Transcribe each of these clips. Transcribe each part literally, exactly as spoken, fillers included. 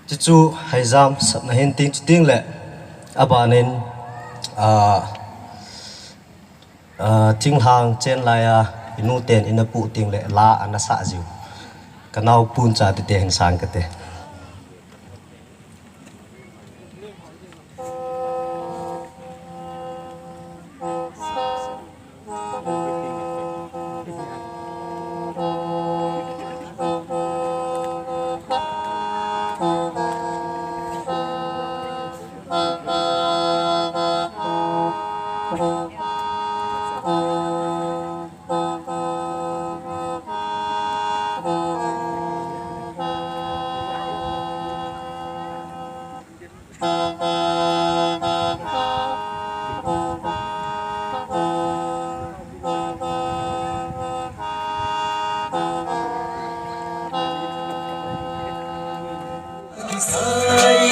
Chuchu heijam sapna hin ting chu ting le, abanin, ah, ah, thinglhang chen lai a, inu ten ina pu ting le, la ana sa jiu. Ka nau pun cha ti te hin sang ka te. Kisai,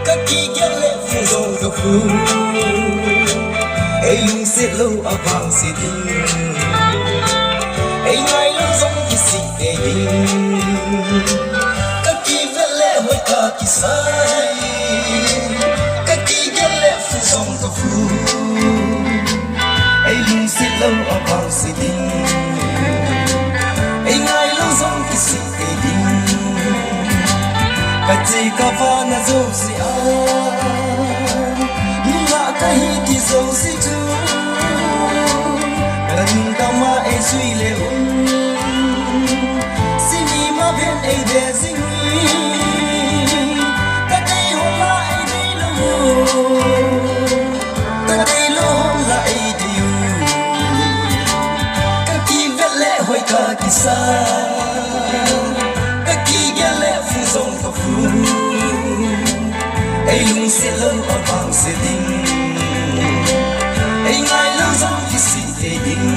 ka kigel le fu jong ka fu. Ei lungset lou a vangse ding. Ei ngai lou jong kisih tei ding. Ka kivel le hoi ka kisai. Ka kigel le fu jong ka fu. Ei lungset lou a vangse ding. Ei ngai lou jong kisih tei ding. Ka che ka vana jouse a, nungah ka hi ti jouse chu, ka lungtang ma ei jui le um, simi ma ven ei de jing hi. Ka dei hon la ei dei lou u, ka dei lou hon la ei dei u. Ka kivel le hoi ka kisa, ka kigel le fu jong ka fu. Ei lungset lou a vangse ding, ei ngai lou jong kisih tei ding.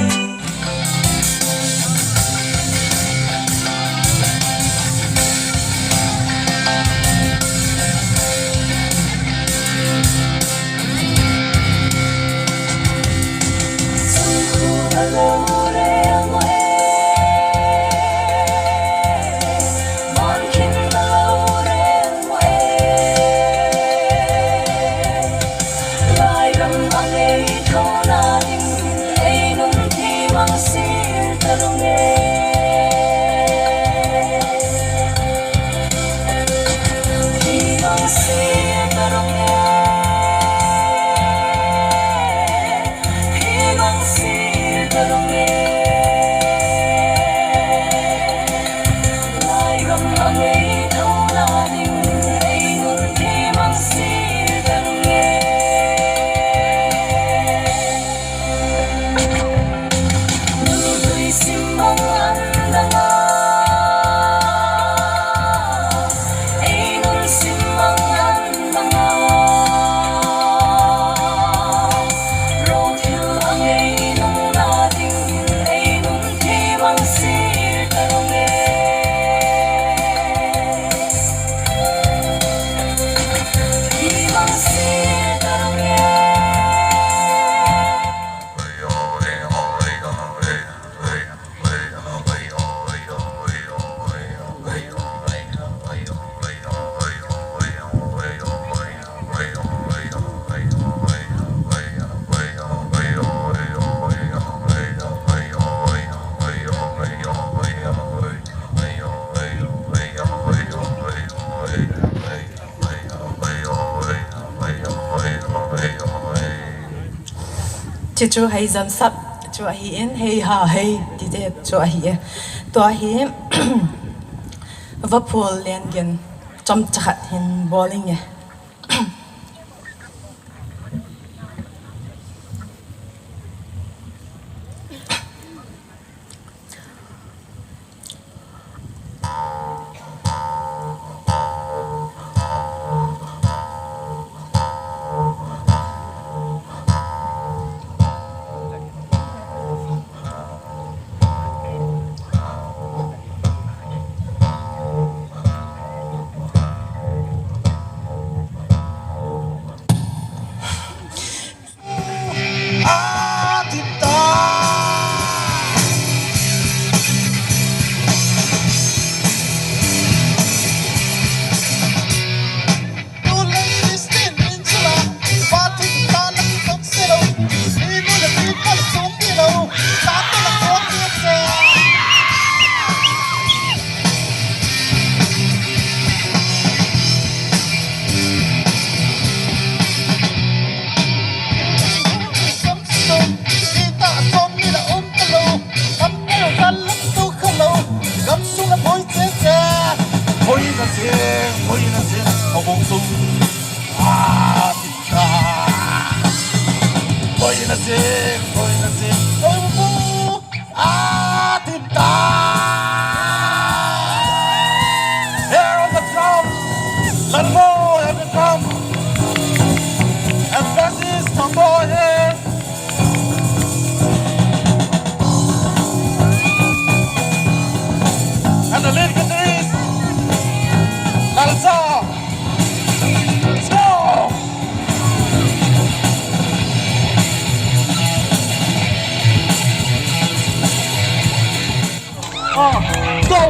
Chuchu hei jamsap chu ahi in, hei ha hei ti te chu ahi e. Tua hi vaphul len gen chomcha khat hin bol inge. Sing, boina sing, boina sing. Ah, Timtah! Here on the drum, Lalmo on the drum. And bassist, Tambo here. And the lead guitarist, Lalsa. Let's go! Ah, go!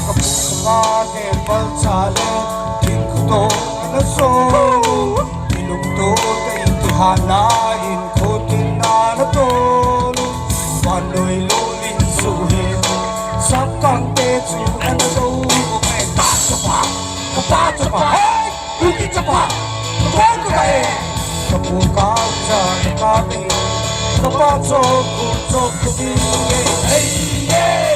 Kapu kane palcha le, kin kuto na so. Ilung to te in kihana in kotin na na to. Panoi lo lin su hin. Sakang te chu na so. Kapa chapa, kapa chapa, hey! Kuki chapa, kapa chapa, hey! Kapu ka cha ka ni. Kapa cho ku cho ku ni, hey, hey, hey.